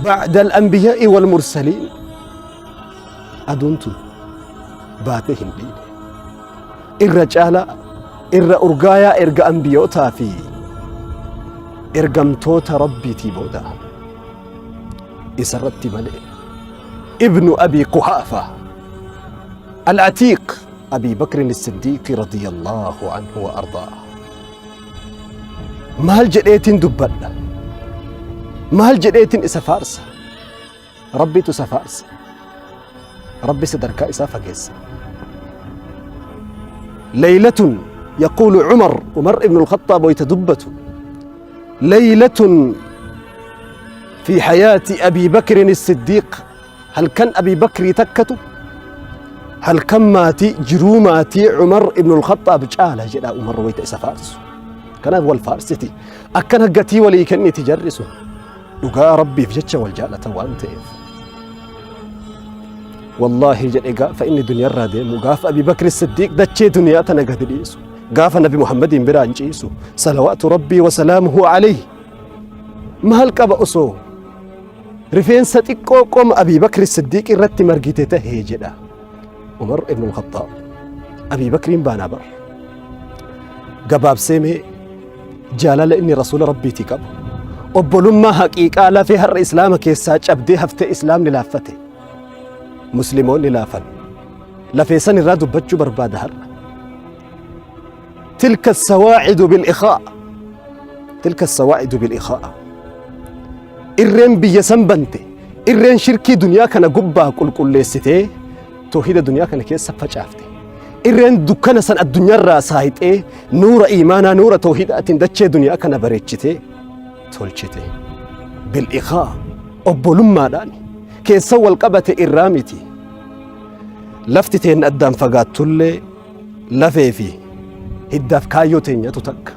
Ba'da al-anbiyaa'i wal mursaliin aduun tun baatee hin dhiine. Irra caalaa irra urgaayaa erga anbiyootaa fi ergamtoota Rabbiitii booda isarratti malee ibnu Abii Quhaafa al-Atiiq Abii Bakrin Siddiiqi radiyallahu anhu wa ardaa. Maal jedheetiin dubbadha? Maal jedheetiin isa faarsa? Rabbitu isa faarsa. Rabbi sadarkaa isaa fageessa. Laylatun yaquulu Cumar, Umar ibn al-Khattaab wayta dubbatu. Laylatun fi hayaati Abii Bakrin Siddiiq halkan Abii Bakrii takkatu halkan maatii jiruu maatii Cumar ibn al-Khattaab caala jedha Umar wayta isa faarsu. Kanaaf wal faarsiti. Akkana gatii walii kenniti jarri sun. Dhugaa Rabbiif jecha wal jaalatan waan ta'eef. Wallaahi jedhe gaafa inni duniyaarraa deemu, gaafa Abii Bakri Siddiiq dachee duniyaa tana gadi dhiisu, gaafa Nabi Muhammadiin biraan ciisu, salawaatu Rabbii wa salaamuhu alayhi. Maal qaba osoo rifeensa xiqqoo qoma Abii Bakri Siddiiq irratti margite tahee jedha Umar ibn al-Khattaab. Abii Bakriin baanaa bar. Gabaabsee mee jaalala inni rasuula Rabbiitii qabu. Obbolummaa haqiiqaa lafee har'a Islaama keessaa cabdee haftee Islaamni laaffate. Muslimoonni laafan. Lafee san irraa dubbachuu barbaada har'a. Tilka sawaacidu bil-ikhaa. Tilka sawaacidu bil-ikhaa. Irreen biyya san bante, irreen shirkii duniyaa kana gubbaa qulqulleessitee toohida duniyaa kana keessa facaafte. Irreen dukkana san addunyaarraa saayixee nuura iimaanaa nuura toohidaatiin dachee duniyaa kana bareechitee tolchite. Bil-ikhaa obbolummaadhaan keessa wal qabate irraa miti. Lafti teenna addaan fagaattullee lafee fi hiddaaf kaayyoo teenyatu takka.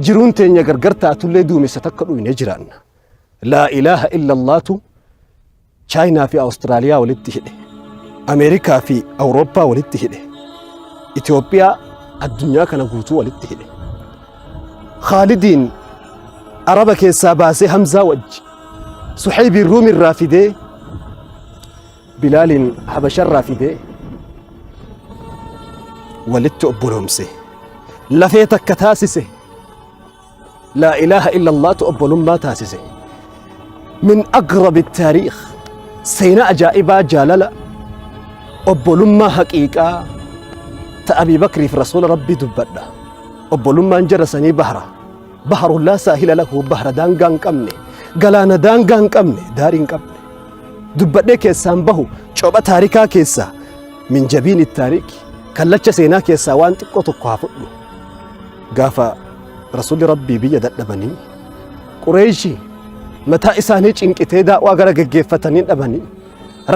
Jiruun teenya gargar taatullee duumessa takka dhuyne jiraanna. Laa ilaaha illallaatu Chaayinaa fi Awustiraaliyaa walitti hidhe. Ameerikaa fi Awurooppaa walitti hidhe. Itoophiyaa addunyaa kana guutuu walitti hidhe. Khaalidiin Araba keessaa baasee Hamzaa wajji. Suhaybiin Ruumirraa fidee Bilaaliin Habasharraa fidee walitti obboloomse. Lafee takka taasise. Laa ilaaha illallaatu obbolummaa taasise. Min agrabi taariikh seenaa ajaa'ibaa jaalala obbolummaa haqiiqaa ta Abii Bakriif Rasuula Rabbii dubbadha. Obbolummaan jara sanii bahra. Baharu laa saahila lahu bahra daangaa hin qabne. Galaana daangaa hin qabne daarii hin qabne. Dubbadhee keessaan bahu copha taarikaa keessaa min jabiin taariiki kallacha seenaa keessaa waan xiqqoo tokko haa fudhu. Gaafa Rasuulli Rabbii biyya dadhabanii Qureeyshii mataa isaanii cinqitee daa'waa gara geggeeffatanii dhabanii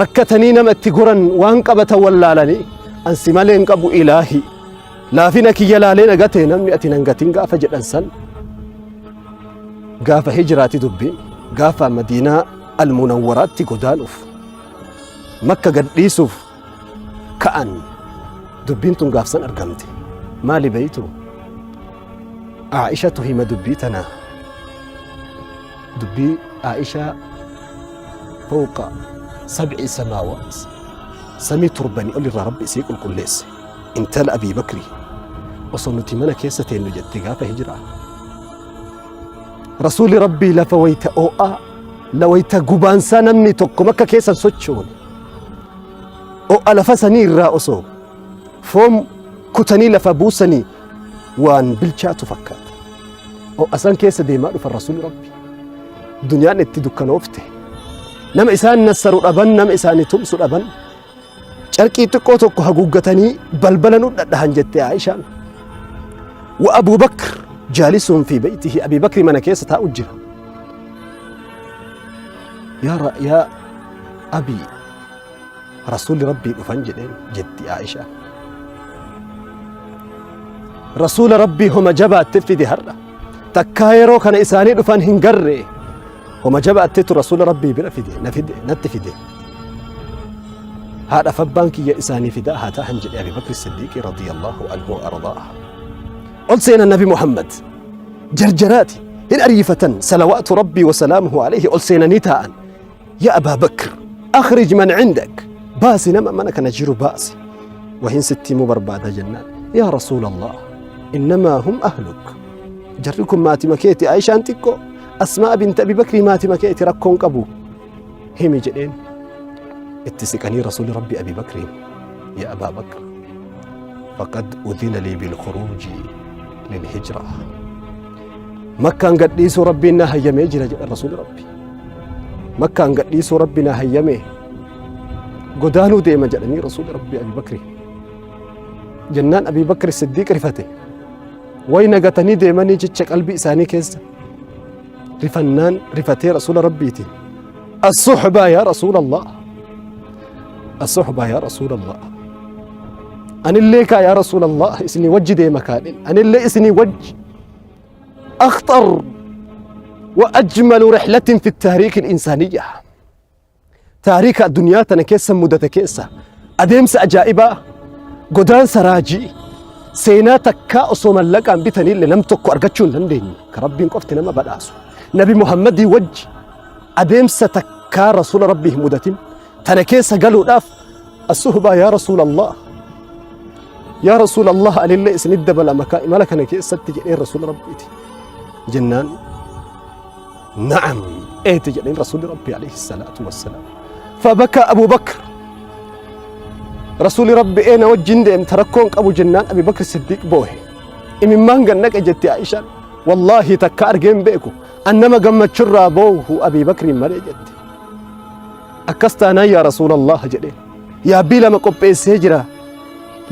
rakkatanii nama itti goran waan qabatan wallaalanii ansi malee hin qabu ilaahi laafina kiyya laalee na gate namni ati nan gatin gaafa jedhan san gaafa hijraati dubbiin gaafa Madiinaa almunawwaraatti godaanuuf Makka gad dhiisuuf ka'an dubbiin tun gaafsan argamte. Maali beeytu? Aa'ishatu hima dubbii tana. Dubbii Aa'ishaa fawqa sab'i samaawaat samii torbanii ol irraa Rabbi isii qulqulleesse. Intala Abii Bakri osoo nuti mana keessa teennu jette gaafa hijiraa. Rasuulli Rabbii lafa wayta oo'aa la wayta gubaansaa namni tokko makka keessa hin sochoone. O'a lafa sanii irraa osoo foon kutanii lafa buusanii waan bilchaatu fakkaata. O'a san keessa deemaa dhufan Rasuulli Rabbi. Duniyaan itti dukkanoofte. Nama isaan nassaru dhaban, nama isaanii tumsu dhaban. Carqii xiqqoo tokko haguuggatanii balbala nu dhadhahan jette Aishaan. Wa Abuu Bakr jaalisuun fi beeytihi Abii Bakri mana keessa taa'u jira. Yaa Abii Rasuulli Rabbii dhufan jedheen jetti Aishaan. Rasuula Rabbii homa jabaatte fide har'a. Takkaa yeroo kana isaanii dhufan hin garre. Homa jabaattetu Rasuula Rabbii bira fide na fide natti fide. Haadha fi abbaan kiyya isaanii fidaa haa ta'an jedhe Abi Bakri Siddiiqi radiyallahu anhu wa ardaa. Ol seenan Nabi Muhammad jarjaraati. Hin ariifatan salawaatu rabbii wasalaamuhu alayhi ol seenanii taa'an. Yaa Abaa Bakr akhrij man cindak baasi nama mana kana jiru baasi. Wahin sitti himuu barbaada jennaan. Yaa Rasuulallah innamaa hum ahluk. Jarri kun maatima keeti Aishaan xiqqoo Asmaa binti Abi Bakrii maatima keeti rakkoon qabu. Himi jedheen. Itti siqanii Rasuuli Rabbi Abi Bakriin yaa Abaa Bakr faqad udhina lii bilkhuruuji lilhijra. Makkaan gadhiisuu Rabbiin na hayyamee jira jedhan Rasuuli Rabbi. Makkaan gadhiisuu Rabbi na hayyamee godaanuu deema jedhanii Rasuuli Rabbi Abi Bakri. Jennaan Abi Bakri Siddiiq rifate. Way nagatanii deemanii jecha qalbii isaanii keessa rifannaan rifatee Rasuula Rabbiitiin. As-suhbaa yaa Rasuula Allah. As-suhbaa yaa Rasuula Allah. Anillee kaa yaa Rasuula Allah isinii wajji deema kaadhin. Anillee isinii wajji. أخطر وأجمل رحلة في التاريخ الإنسانية Taariika addunyaa tana keessa mudate keessa adeemsa ajaa'ibaa godaansa raajii seenaa takkaa osoo mallaqaan bitaniillee nam tokko argachuu hin dandeenye ka Rabbiin qofti nama badhaasu. Nabi Muhammadii wajji adeemsa takkaa rasuula Rabbii hin mudatin tana keessa galuudhaaf as-suhbaa yaa rasuula Allah yaa rasuula Allah anillee isinit dabalama ka imala kana keessatti jedheen rasuula Rabbiiti jennaan Na'am eeti jedheen rasuulli Rabbii alayhi salaatu wassalaam. Fabaka Abu Bakr. Rasuulli Rabbi ee na wajjin deemta rakkoon qabu jennaan Abi Bakr Siddiiq boohe. Imimmaan gannaqe jetti Aishaan. Wallaahi takka argeen beeku. An nama gammachurraa boohu Abi Bakriin malee jette. Akkas taanaan yaa Rasuulallah jedheen. Yaabbii lama qopheessee jira.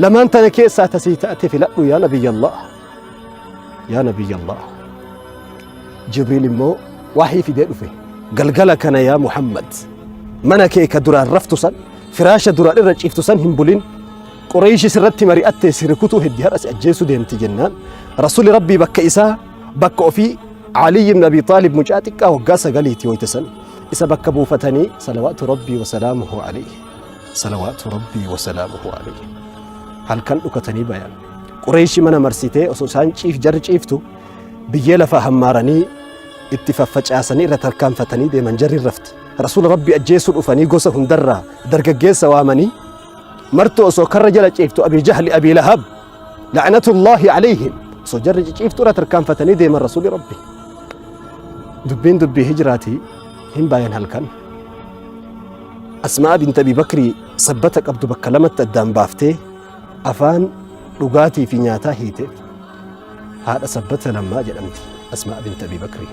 Lamaan tana keessaa tasii taate filadhu yaa Nabiyyallah. Yaa Nabiyyallah. Jibriil immoo wahii fidee dhufe. Galgala kana yaa Muhammad mana kee ka duraan raftu san firaasha duraan irra ciiftu san hin bulin. Qureeyshi sirratti mari'attee si rukutuu heddi har'a si ajjeesuu deemti jennaan Rasuulli Rabbii bakka isaa bakka ofii Aliyyi ibn Abi Xaalib mucaa xiqqaa waggaa sagaliiti wayita san isa bakka buufatanii salawaatu Rabbii wasalaamuhu alayhi salawaatu Rabbii wasalaamuhu alayhi halkan dhukatanii bayan. Qureeyshi mana marsitee osoo isaan ciif jarri ciiftu biyyee lafaa hammaaranii itti faffacaasanii irra tarkaanfatanii deeman jarri hin rafti. Rasuula Rabbi ajjeesuu dhufanii gosa hundarraa dargaggeessa waamanii martuu osoo karra jala ciiftu Abii Jahli Abii Lahab la'natullaahi alayhim osoo jarri ciciiftu irra tarkaanfatanii deeman Rasuuli Rabbi. Dubbiin dubbii hijraatii hin baayan halkan. Asmaa bint Abii Bakrii sabbata qabdu bakka lamatti addaan baaftee afaan dhugaatii fi nyaataa hiiteef. Haadha sabbata lammaa jedhamti Asmaa bint Abii Bakrii.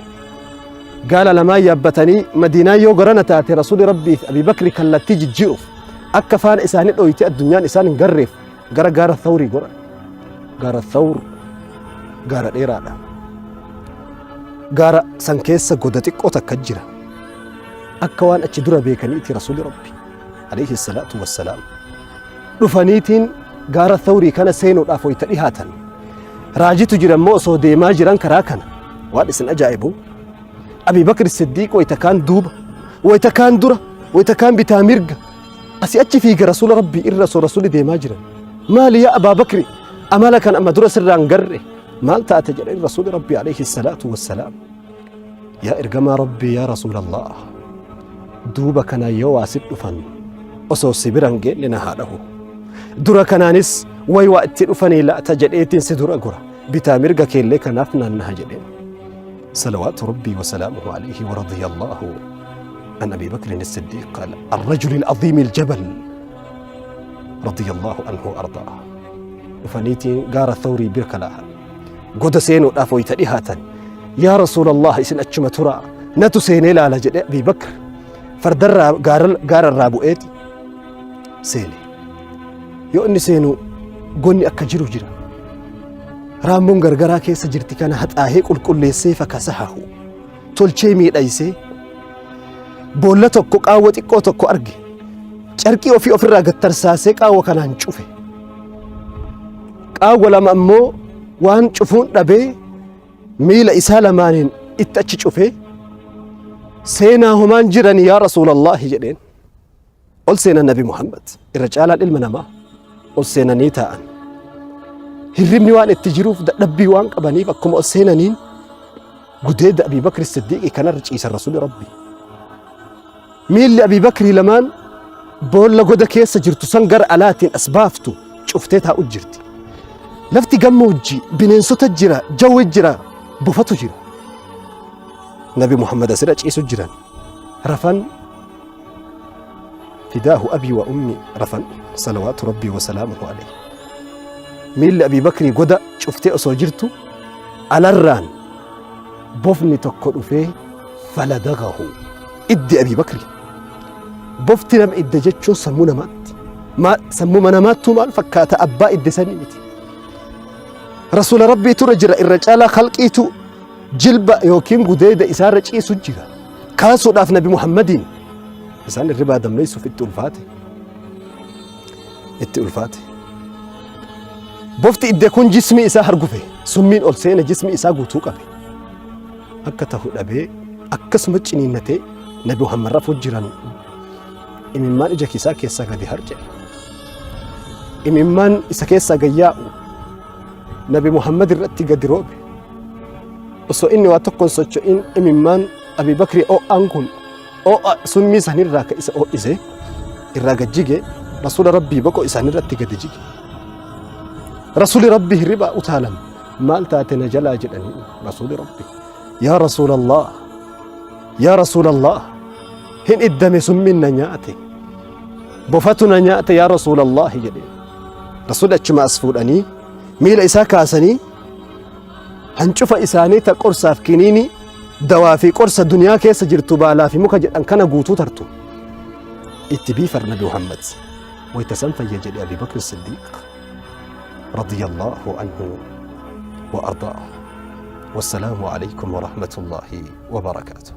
Gaala lamaan yaabbatanii Madiinaan yoo garana taate Rasuuli Rabbii fi Abii Bakri kallattii jijjiiruuf akka faana isaanii dhooytee addunyaan isaan hin garreef gara gaara Thawrii goran. Gaara Thawr gaara dheeraadha. Gaara san keessa goda xiqqoo takka jira. Akka waan achi dura beekaniiti Rasuuli Rabbi alayhi salaatu wassalaam. Dhufaniitiin gaara Thawrii kana seenuudhaaf wayita dhihaatan raajitu jira immoo osoo deemaa jiran karaa kana waan isin ajaa'ibu Abii Bakr Siddiiq wayita kaan duuba wayita kaan dura wayita kaan bitaa mirga asii achi fiiga rasuula Rabbii irra osoo rasuulli deemaa jiran maali yaa Abaa Bakri amala kan amma dura sirraan garre maal taate jedheen rasuulli Rabbii alayhi salaatu wassalaam yaa ergamaa Rabbii yaa rasuulallah duuba kana yoo waa sit dhufan osoo si biran geenne na haa dhahu. Dura kanaanis way waa itti dhufanii laata jedheetiin si dura gora. Bitaa mirga keellee kanaaf naannaha jedheen. Salawaatu Rabbii wa salaamuhu alayhi wa radiyallahu an Abi Bakrin as-Siddiq qaala ar-rajul al-aziim al-jabal radiyallahu anhu ardaa. Dhufaniitiin gaara Thawrii bira kalaahan. Goda seenuudhaaf wayita dhihaatan yaa Rasuulallah isin achuma turaa natu seenee laala jedhee Abii Bakr fardarraa gaararraa bu'eeti seene. Yoo inni seenu gonni akka jiru jira. Raammoon gargaraa keessa jirti kana haxaahee qulqulleessee fakasahahu tolchee miidhaysee boolla tokko qaawwa xiqqoo tokko arge carqii ofii ofirraa gad tarsaasee qaawwa kanaan cufe. Qaawwa lama ammoo waan cufuun dhabee miila isaa lamaaniin itti achi cufee seenaa homaan jiran yaa rasuulallaahi jedheen. Ol seenan Nabi Muhammad irra caalaan ilma namaa ol seenanii taa'an. Hirribni waan itti jiruuf dadhabbii waan qabaniif akkuma ol seenaniin Gudeeda Abii Bakri Siddiiqi kanarra ciisan Rasuulli Rabbi. Miilli Abii Bakrii lamaan boolla goda keessa jirtu san gara alaatiin as baaftu cuftee taa'u jirti. Lafti gammoojjii bineensota jira, jawwe jira, bofatu jira. Nabi Muhammad asirra ciisu jiran. Rafan fidaahu abii wa ummi rafan salawaatu rabbii wa salaamuhu alayhi. Miilli Abii Bakrii goda cuftee osoo jirtu alarraan bofni tokko dhufee faladagahu iddi Abii Bakrii. Bofti nama idda jechuun sammuu namaatti. Sammuma namaattuu maal fakkaata abbaa idde sanii miti. Rasuula Rabbiitu irra jira irra caalaa khalqiitu jilba yookiin gudeeda isaarra ciisu jira. Kaasuudhaaf Nabi Muhammadiin isaan irribaa dammeessuuf itti ulfaate. Itti ulfaate. Bofti idde kun jismii isaa hargufe summiin ol seene jismii isaa guutuu qabe. Akka tahu dhabee akkasuma ciniinnatee Nabi Muhammad rafuu jiran imimmaan ija isaa keessaa gadi harca'e. Imimmaan isa keessaa gad yaa'u Nabi Muhammad irratti gadi roobe. Osoo inni waa tokko hin socho'in imimmaan Abi Bakrii oo'aan kun oo'a summii sanirraa ka isa oo'ise irraa gad jige Rasuula Rabbii boqoo isaanirratti gadi jige. Rasuuli Rabbii hirribaa utaalan maal taate na jalaa jedhanii Rasuuli Rabbii. Yaa Rasuulallah yaa Rasuulallah hin iddame summiin na nyaate bofatu na nyaate yaa Rasuulallah jedhe. Rasuulli achuma as fuudhanii miila isaa kaasanii hancufa isaanii ta qorsaaf kiniinii dawaa fi qorsa duniyaa keessa jirtu baalaa fi muka jedhan kana guutuu tartu itti biifar Nabi Muhammad wayta san fayya jedhe Abi Bakr Siddiiq radiyallahu anhu wa ardaa. Wassalaamu alaykum wa rahmatullahi wa barakaatuh.